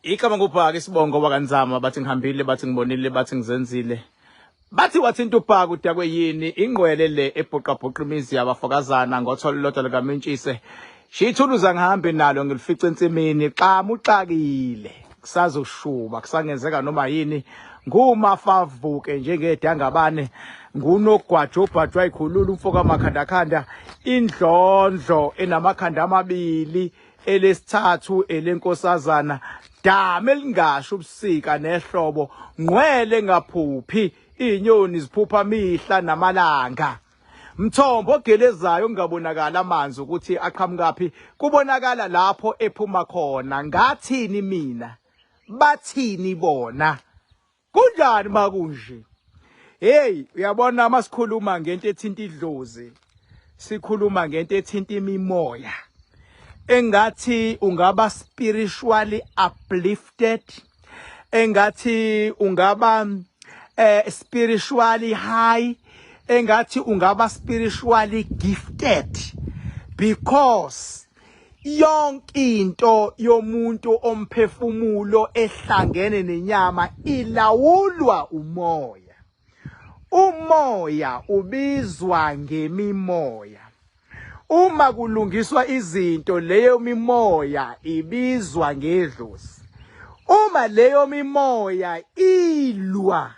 Igama ngubhaka isibongo wakanzama, bathi ngihambile, bathi ngibonile, bathi ngizenzile. Bathi wathinta ubhaka udakwe yini ingqwele le ebhuqabhuqa imizi yabafokazana ngotholo lodwa likamentshise. Shithuluza ngihambe nalo ngilifice ensimini xamu uxakile. Kusazoshuba kusangenzeka noma yini ngumafavuke njengedangabane ngunogwajo obhajwa ikhulula umfo kamakhandakhanda indlondlo enamakhanda amabili elesithathu elenkosazana dame elingasho ubusika nehlobo ngqwele ngaphuphi izinyoni ziphupha mihla namalanga mthombo ogelezayo ongabonakala amanzi ukuthi aqhamukaphi kubonakala lapho ephuma khona. Ngathini mina, bathini bona? Kunjani makunje? Hey, uyabona masikhuluma ngento ethinta idlozi, sikhuluma ngento ethinta imimoya. Engathi ungaba spiritually uplifted, engathi ungaba spiritually high, engathi ungaba spiritually gifted, because yonke into yomuntu omphefumulo ehlangene nenyama ilawulwa umoya. Umoya ubizwa ngemimoya. Uma kulungiswa izinto, leyo mimoya ibizwa ngedlozi. Uma leyo mimoya ilwa,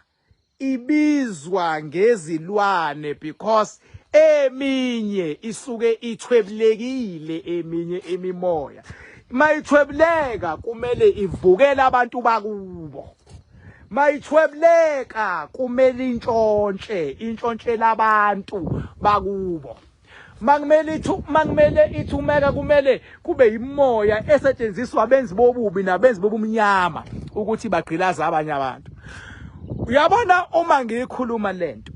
ibizwa ngezilwane, because eminye isuke ithwebulekile, eminye imimoya mayithwebuleka kumele ivukele abantu bakubo, mayithwebuleka kumele intshontshe, intshontshela abantu bakubo. Makumele ithi, makumele ithumeka, kumele kube imoya esetshenziswa abenzi bobubi nabenzi bobumnyama ukuthi bagqilaze abanye abantu. Uyabona, uma ngiyikhuluma lento,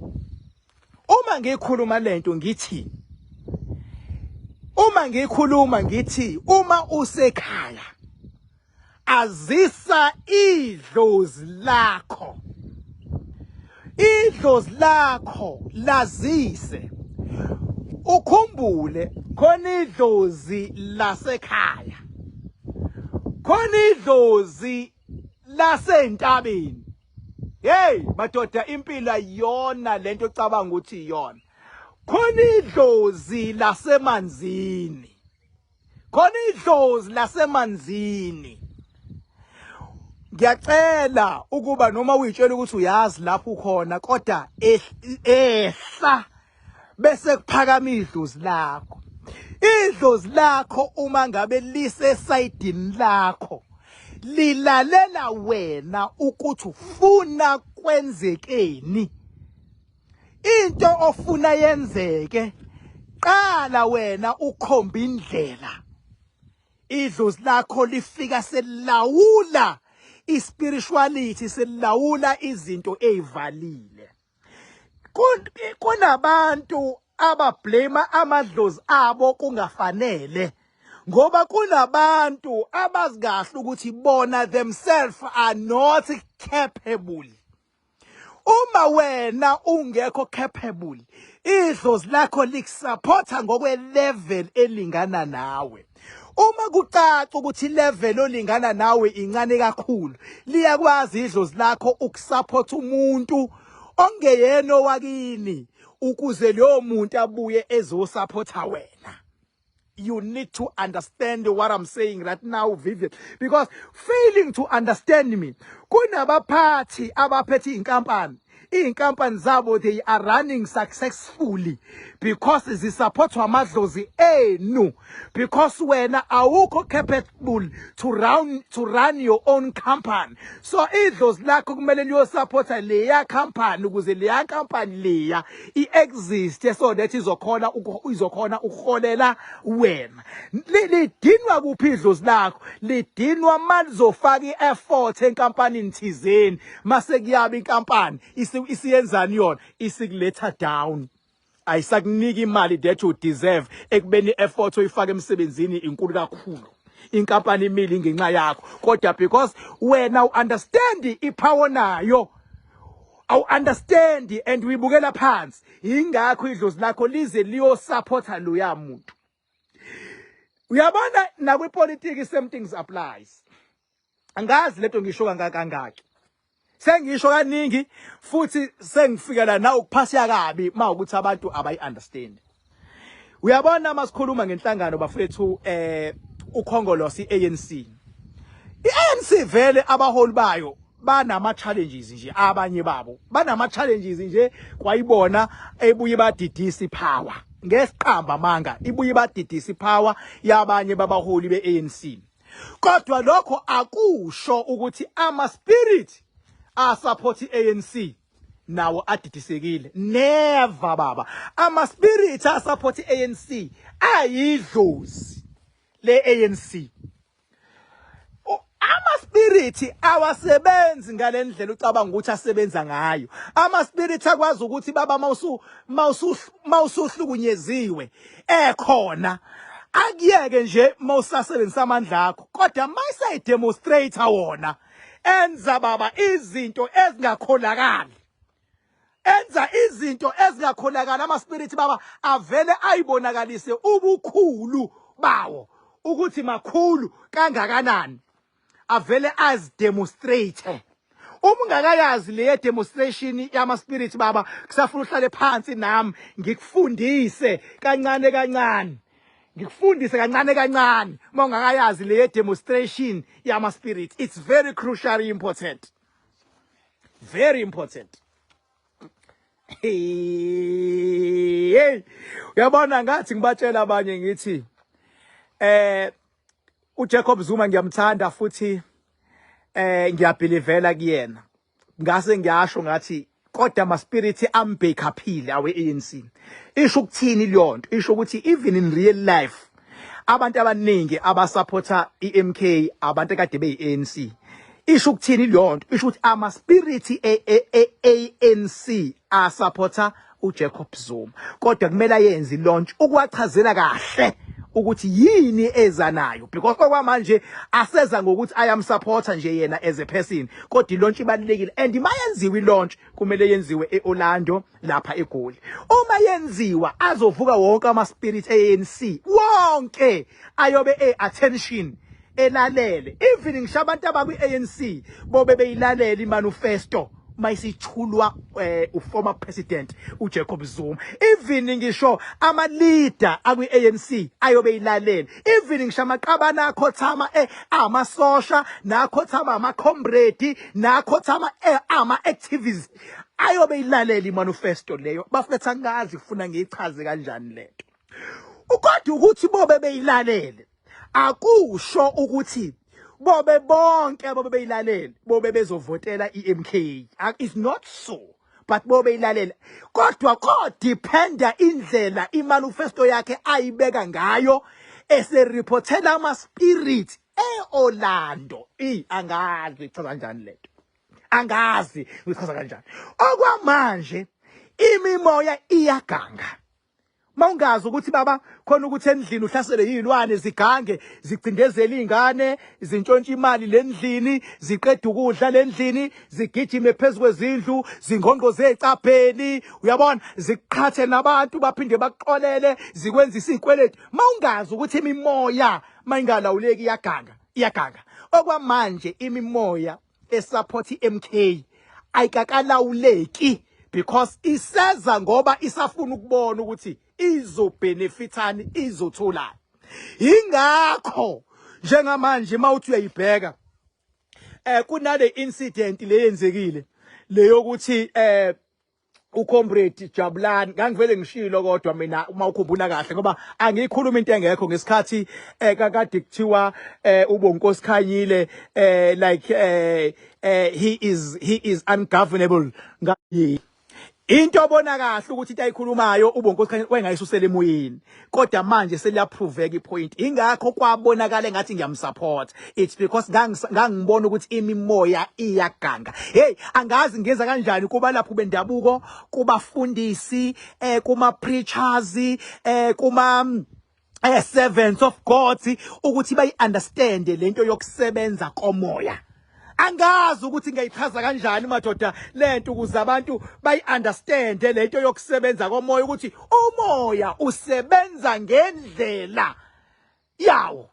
uma ngiyikhuluma lento ngithi, uma ngiyikhuluma ngithi, uma usekhaya azisa idlozi lakho, idlozi lakho lazise, ukhumbule khona idlozi lasekhaya, khona idlozi lasentabeni. Hey madoda, impilo ayiyona lento ocabanga ukuthi iyona. Khona idlozi lasemanzini, khona idlozi lasemanzini. Ngiyacela ukuba noma uyitshela ukuthi uyazi lapho ukhona, kodwa ehla bese kuphakama idlozi lakho. Idlozi lakho uma ngabe lisesayidini lakho lilalela wena ukuthi ufuna kwenzekeni. Into ofuna yenzeke, qala wena ukhomba indlela. Idlozi lakho lifika selawula ispirituality, selawula izinto ezivalile. Kunabantu abablame amadlozi abo kungafanele, ngoba kunabantu abazi kahle ukuthi bona themselves are not capable. Uma wena ungekho capable, idlozi lakho likusupporta ngokwe level elingana nawe. Uma kucaca ukuthi level olingana nawe incane kakhulu, liyakwazi idlozi lakho ukusupport umuntu ongeyena owakini ukuze leyo muntu abuye ezosupporta wena. You need to understand what I'm saying right now, Vivian, because failing to understand me, kunabaphathi abaphethe inkampani, iy'nkampani zabo they are running successfully because zisupportwa amadlozi enu, because wena awukho capable to run your own company. So idlozi lakho kumele liyosupporta leya company ukuze leya company leya i-exist, so that izokhona ukuholela wena. Lidinwa kuphi idlozi lakho? Lidinwa malizofaka i-effort enkampanini thizeni, mase kuyaba inkampani isiyenzani yona, isikuletha down, ayisakunika imali that you deserve, ekubeni i-effort oyifaka emsebenzini inkulu kakhulu. Inkampani imile ngenxa yakho, kodwa because wena u-understand ipower nayo awu-understand and uyibukela phansi, ingakho idlozi lakho lize liyosupporta loya muntu. Uyabona, nakwipolitiki same things applies. Angazi lento ngisho kangakangaki. Sengisho kaningi futhi sengifika la nawe ukuphasiya kabi mawukuthi abantu abayi understand. Uyabona masikhuluma ngenhlangano bafethu ukhongolose iANC. IANC vele abaholi bayo banama challenges nje, abanye babo banama challenges nje, kwayibona ebuye badidisa ipower ngesiqamba manga, ibuye badidisa ipower yabanye babaholi beANC. Kodwa lokho akusho ukuthi ama spirit asupport iANC nawo adidisekile. Never baba, ama spirit asupport iANC ayidlozi le ANC. Ama spirit awasebenzi ngalendlela ucabanga ukuthi asebenza ngayo. Ama spirit akwazi ukuthi baba mawusu mawusu mawusuhlukunyeziwe ekhona akuyeke nje mawusasebenzisa amandla akho, kodwa mayise demonstrate wona enza baba izinto ezingakholakali, enza izinto ezingakholakali. Ama spirit baba avele ayibonakalise ubukhulu bawo ukuthi makhulu kangakanani, avele azidemonstrate. Uma ungakayazi le demonstration yama spirit baba, kusafuna uhlale phansi nami ngikufundise kancane kancane, ngikufundise kancane kancane. Uma ungakayazi le demonstration yama spirit, it's very crucially important, very important. Hey, uyabona ngathi ngibatshela abanye ngithi uJacob Zuma ngiyamthanda futhi ngiyabhilivela kuyena. Ngase ngiyasho ngathi kodwa ama spirit ambackuphile awe ANC. Isho ukuthini leyo nto? Isho ukuthi even in real life abantu abaningi abasupporta iMK abantu ekade beyi-ANC. Isho ukuthini leyo nto? Isho ukuthi ama spirit e-ANC asupporta uJacob Zuma, kodwa kumele ayenze launch ukuwachazela kahle ukuthi yini eza nayo, because okwamanje aseza ngokuthi ayamsupporta nje yena as a person, kodwa ilaunch ibalulekile. And mayenziwe ilaunch kumele yenziwe eOrlando lapha eGoli. Uma yenziwa azovuka wonke ama spirit ANC wonke ayobe e attention elalele, even ngisho abantu abakwi ANC bobe beyilalela imanifesto mayisithulwa uformer president uJacob Zuma. Even ngisho ama leader akwi ANC ayobe ilalela, even ngisho amaqabana akhothama amasosha nakhothama ama comrade nakhothama ama activists ayobe ilalela imanifesto leyo. Bafethu, angazi kufuna ngiyichaze kanjani lento, kodwa ukuthi bobe beyilalele akusho ukuthi bobe bonke bobe beyilalele bobe bezovotela iMK. It's not so, but bobe beyilalele, kodwa ko dependa indlela imanifesto yakhe ayibeka ngayo esereportela ama spirit eOrlando. Angazi ichaza kanjani lento, angazi ngichaza kanjani. Okwamanje imimoya iyaganga. Mawungazi ukuthi baba khona ukuthi endlini uhlaselwe yilwane zigange zicindezela izingane, zintshontsha imali lendlini, ziqeda ukudla lendlini, zigijime phezu kwezindlu, zingqongqoze ecabheni, uyabona, ziqhathe nabantu baphinde bakuxolele, zikwenzisa izikweletu. Mawungazi ukuthi imimoya mayingalawuleki iyaganga, iyaganga. Okwamanje imimoya esupport iMK ayikakalawuleki because iseza ngoba isafuna ukubona ukuthi izobenefitani, izotholani. Ingakho njengamanje mawuthi uyayibheka kunale incident leyenzekile leyokuthi uComrade Jabulani, ngangivele ngishilo kodwa mina uma ukhumbula kahle, ngoba angiyikhuluma into engekho ngesikhathi kakade kuthiwa uBonkosi Khanyile like he is ungovernable. Into obona kahle ukuthi into ayikhulumayo uBonkosi Khanyile wayengayisusela emoyeni, kodwa manje seliyaproveka ipoint. Ingakho kwabonakala engathi ngiyamsupport, it's because ngangibona ukuthi imimoya iyaganga. Hey, angazi ngenza kanjani kuba lapho bendabuko, kubafundisi, kuma preachers, kuma servants of God, ukuthi bayi understand lento yokusebenza komoya. Angazi ukuthi ngiyayichaza kanjani madoda lento ukuze abantu bayi understand lento yokusebenza komoya, ukuthi umoya usebenza ngendlela yawo.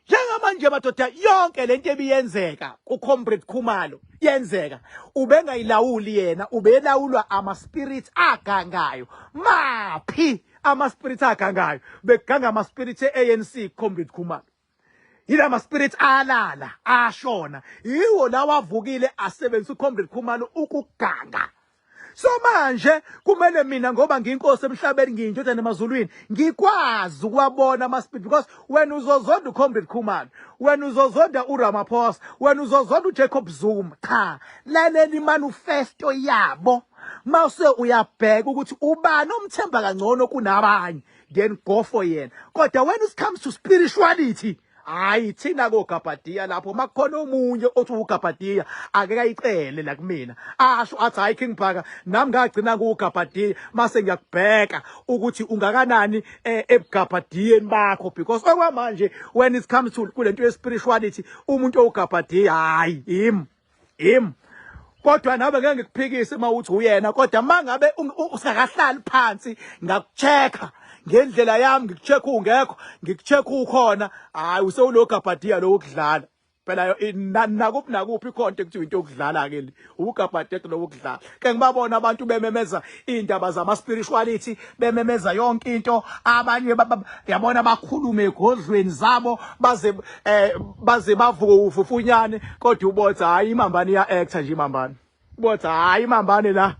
Njengamanje madoda yonke lento ebiyenzeka kuComrade Khumalo yenzeka ubengayilawuli yena, ubelawulwa ama spirits agangayo. Maphi ama spirits agangayo? Beganga ama spirits eANC Comrade Khumalo. Yilama spirits alala ashona, yiwo lawa avukile asebenzisa uComrade Khumalo ukuganga. So manje kumele mina ngoba ngiyinkosi emhlabeni, ngiyindodana emazulwini, ngikwazi ukuwabona ama-spirit, because wena uzozonda uComrade Khumalo, wena uzozonda uRamaphosa, wena uzozonda uJacob Zuma. Cha, lalela imanifesto yabo, mase uyabheka ukuthi ubani omthemba kangcono kunabanye, then go for yena. Kodwa when it comes to spirituality, hayi, thina kogabhadiya lapho makukhona omunye othi ugabhadiya ake kayicele la kumina, asho athi hayi King Bhaka, nami ngagcina kuwugabhadiya, mase ngiyakubheka ukuthi ungakanani ebugabhadiyeni bakho, because okwamanje when it comes to kulento ye-spirituality, umuntu owugabhadiya hayi him him. Kodwa nawe ngeke ngikuphikise uma uthi uyena, kodwa mangabe usakahlali phansi ngakuchecka ngendlela yami, ngikucheck ungekho, ngikucheck ukhona, hayi usewulogabhadiya lo wokudlala phela. Nakuphi nakuphi ikhona into ekuthiwa into yokudlala ke le, ugabhadiya lo wokudlala ke. Ngibabona abantu bememeza indaba zama spirituality, bememeza yonke into, abanye yabona bakhulume egodlweni zabo baze bavuke ufufunyane, kodwa ubotha hayi imambane iya actor nje, imambane ubotha hayi imambane la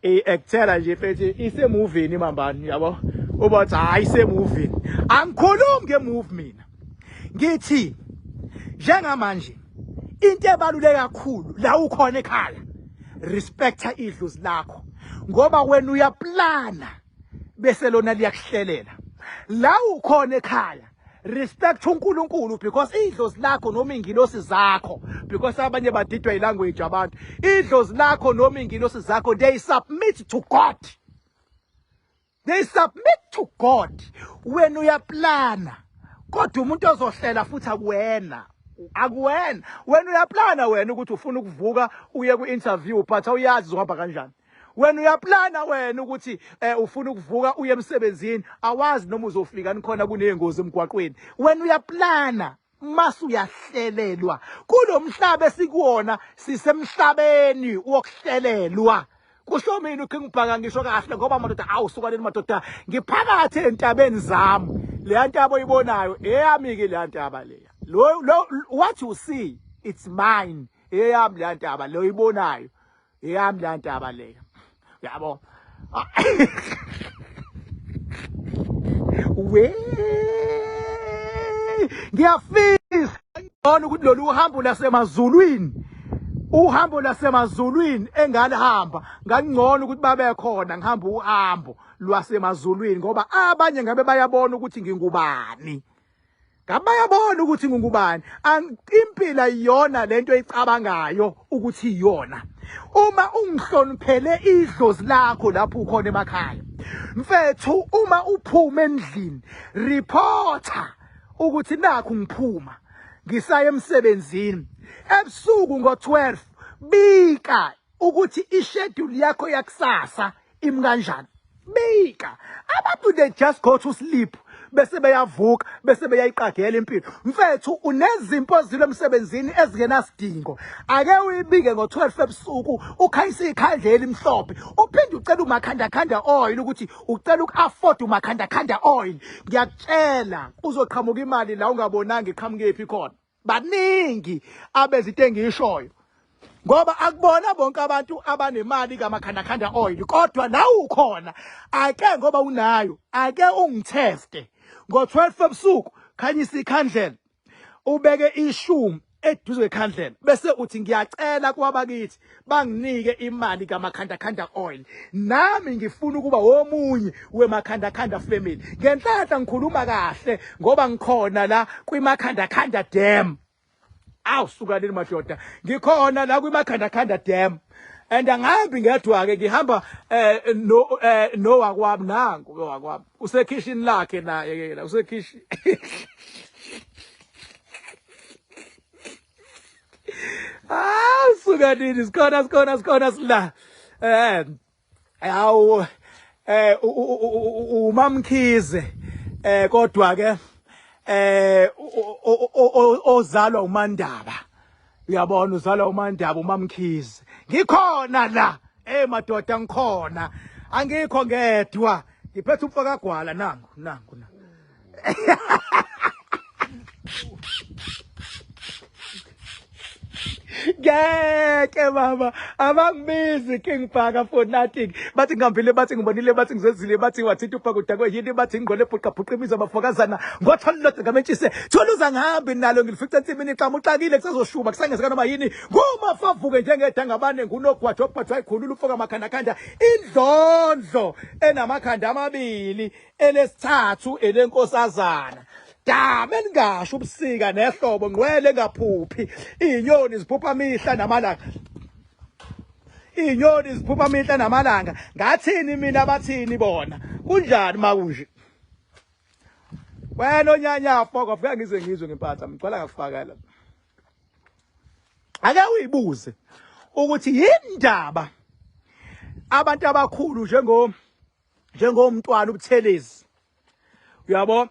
i-actela nje mfethu, isemovini imambane, yabo, ubotha hayi isemovini. Angikhulumi ngemovie mina, ngithi njengamanje into ebaluleke kakhulu la ukhona ekhaya, respecta idlozi lakho, ngoba wena uyaplana bese lona liyakuhlelela. La ukhona ekhaya, respect uNkulunkulu, because idlozi lakho noma ingilosi zakho, because abanye badidwa ilanguage abantu, idlozi lakho noma ingilosi zakho, they submit to God, they submit to God. Wena uyaplana, kodwa umuntu ozohlela futhi akuwena, akuwena. Wena uyaplana wena ukuthi ufuna ukuvuka uye ku-interview, but awuyazi uzohamba kanjani. Wena uyaplana wena ukuthi ufuna ukuvuka uye emsebenzini, awazi noma uzofika nikhona kuney'ngozi emgwaqweni. Wena uyaplana mase uyahlelelwa. Kulomhlaba esikuwona, sisemhlabeni wokuhlelelwa. Kusho mina uKing Bhaka, ngisho kahle ngoba madoda, awusuka leni madoda, ngiphakathi entabeni zami. Leya ntaba oyibonayo eyami ke, leya ntaba leya, lo what you see, it's mine, eyami leya ntaba lo oyibonayo, eyami leya ntaba leya, yabo. We ngiyafisa ngibona ukuthi lolu uhambo lasemazulwini, uhambo lasemazulwini engalihamba, ngangcono ukuthi babe khona ngihamba uhambo lwasemazulwini, ngoba abanye ngabe bayabona ukuthi ngingubani, ngabe bayabona ukuthi ngingubani. Impilo iyona lento eyicabangayo ukuthi iyona. Uma ungihloniphele idlozi lakho lapho ukhona emakhaya mfethu, uma uphuma endlini, reporter ukuthi nakhu ngiphuma ngisaya emsebenzini ebusuku ngo-12, bika ukuthi ischedule yakho yakusasa imi kanjani, bika. Abantu they just go to sleep bese beyavuka bese beyayiqagela impilo. Mfethu, unezimpo zilo emsebenzini ezingenasidingo, ake uyibike ngo-12 ebusuku, ukhanyise ikhandlela elimhlophe, uphinde ucela umakhandakhanda oil, ukuthi ucela uku-afford umakhandakhanda oil. Ngiyakutshela, uzoqhamuka imali la ungabonanga iqhamukephi khona. Baningi abenza into engiyishoyo, ngoba akubona bonke abantu abanemali kamakhandakhanda oil, kodwa nawe ukhona. Ake ngoba unayo, ake ungitheste ngo-12 ebusuku, khanyisa ikhandlela, ubeke ishumi eduze kwekhandlela, bese uthi ngiyacela kwabakithi banginike imali kamakhandakhanda oil, nami ngifuna ukuba womunye wemakhandakhanda family. Ngenhlanhla ngikhuluma kahle ngoba ngikhona la kwimakhandakhanda dam. Awu suka leli madoda, ngikhona la kwimakhandakhanda dam and angihambi ngedwa ke, ngihamba no no wakwami, nangu wakwami usekhishini lakhe naye ke la usekhishi. Ah, suka nini, sikhona, sikhona, sikhona sila. Awu umamkhize kodwa ke Ozalwa uMandaba, uyabona, uzalwa uMandaba uMamkhize. Ngikhona la, eh madoda, ngikhona, angikho ngedwa, ngiphethe umfakagwala. Nangu, nangu na. Ngeke baba, abangibizi King Bhaka for nothing. Bathi ngihambile, bathi ngibonile, bathi ngizezile, bathi wathinta ubhaka udakwe yini, bathi ingqole bhuqa bhuqa imizi abafokazana ngothola lodwa ngamentshise thola uza ngihambi nalo ngilifica ensimini xa muxakile kusazoshuba kusangezeka noma yini ngumafavuke njengedangabane ngunogwajo obhathwa ikhulula umfoka makhandakhanda indlondlo enamakhanda amabili elesithathu elenkosazana dame elingasho ubusika nehlobo ngqwele engaphuphi izinyoni ziphupha mihla namalanga, izinyoni ziphupha mihla namalanga. Ngathini mina, bathini bona? Kunjani makunje wena onyanya foko fika ngize ngizwe ngempatha ngicela ngakufakela. Ake uyibuze ukuthi yindaba abantu abakhulu njengomntwana uButhelezi, uyabo,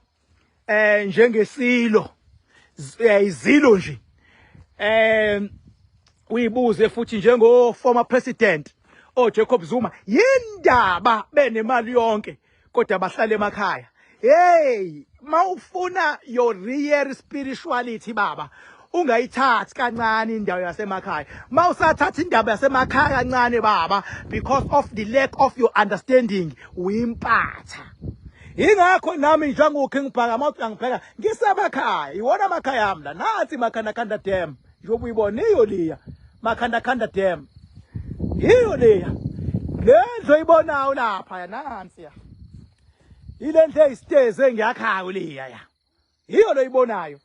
njengesilo, izilo nje, uyibuze futhi njengo former president o Jacob Zuma, yindaba benemali yonke kodwa bahlala emakhaya? Hey, mawufuna your real spirituality baba, ungayithathi kancane indawo yasemakhaya. Mawusathatha indaba yasemakhaya kancane baba, because of the lack of your understanding, uyimpatha. Ingakho nami njengoKing Bhaka, mawuthi angibheka ngisemakhaya, iwona amakhaya ami la. Nansi Makhanda Dam, njengoba uyibona, iyo liya Makhanda Khanda Dam, iyo leya le ndlu oyibonayo lapha. Nansi ya, ile ndlu eyisitezi engiyakhayo leya ya, yiyo loyibonayo,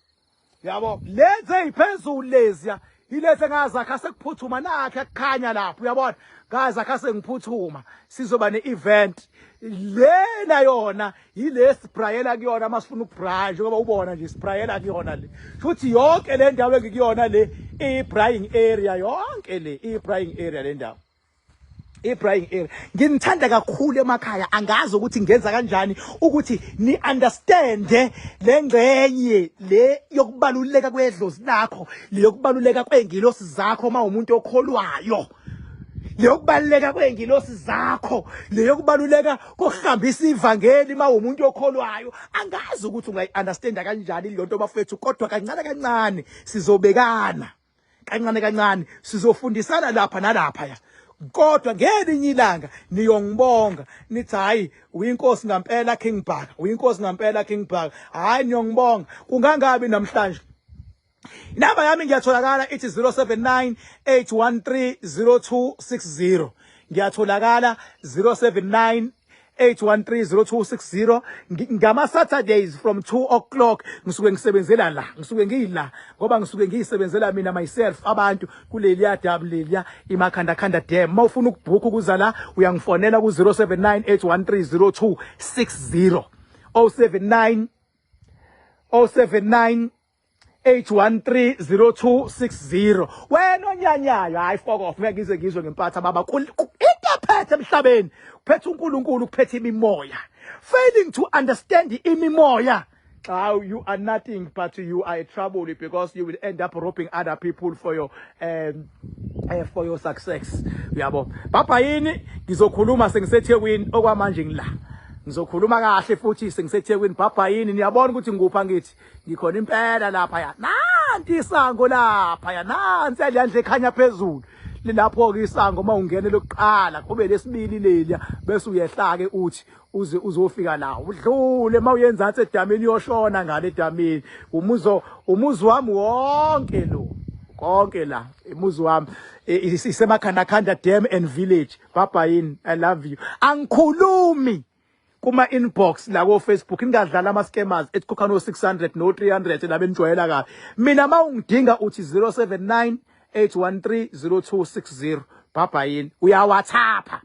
yabo. Lezi eziphezulu leziya ilezi engazakha sekuphuthuma. Nakhe kukhanya lapho, uyabona, ngazakha sengiphuthuma, sizoba ne-event. Lena yona yile sibrayela kuyona masifuna ukubraya, njengoba ubona nje sibrayela kuyona le. Futhi yonke le ndawo engikuyona le iyi-braying area, yonke le iyi-braying area, le ndawo i-braying area. Nginithanda kakhulu emakhaya, angazi ukuthi ngenza kanjani ukuthi ni-understande le ngxenye le yokubaluleka kwedlozi lakho, le yokubaluleka kwey'ngilosi zakho uma umuntu okholwayo, leyokubaluleka kwey'ngilosi zakho, leyokubaluleka kokuhambisa ivangeli uma umuntu okholwayo. Angazi ukuthi ungayi-understanda kanjani leyo nto bafethu, kodwa kancane kancane sizobekana, kancane kancane sizofundisana lapha nalapha ya. Kodwa ngelinye ilanga niyongibonga, nithi, "Hayi, uyinkosi ngampela King Bhaka, uyinkosi ngampela King Bhaka." Hayi, niyongibonga kungangabi namhlanje. Inamba yami ngiyatholakala, ithi 079 813 0260. Ngiyatholakala 079 8130260 ngama Saturdays from 2 o'clock. Ngisuke ngisebenzela la, ngisuke ngiyila ngoba ngisuke ngiyisebenzela mina myself abantu kuleliya damu leliya iMakhanda Khanda Dam. Mawufuna ukubhukha ukuza la, uyangifonela ku 079 813 0260, 079 079 8130260. Wena onyanyayo, hayi, fuck off, ngeke ngize ngizwe ngempatha baba. Into ephethe emhlabeni kuphethe uNkulunkulu, kuphethe imimoya. Failing to understand imimoya, how you are nothing but you are a trouble, because you will end up robbing other people for your success, uyabo. Baba yini, ngizokhuluma sengiseThekwini. Okwamanje ngila, ngizokhuluma kahle futhi sengiseThekwini. Baba yini, niyabona ukuthi ngikupha, ngithi ngikhona impela lapha ya. Nanti isango lapha ya, nansi yandle ekhanya phezulu lilapho ke isango. Uma ungena lokuqala kube lesibili leliya, bese uyehla ke uthi uze uzofika la, udlule mawuyenzansi edamini, uyoshona ngale edamini. Umuzo umuzi wami wonke lo, konke la umuzi wami iseMakhanda Khanda Dam and Village. Baba yini, I love you. Angikhulumi kuma inbox la ko Facebook, ningadlala ama scammers ethi khokha no 600 no 300 la benijwayela kabi. Mina mawungidinga uthi 079 813 0260. Baba yini, uyawathapha.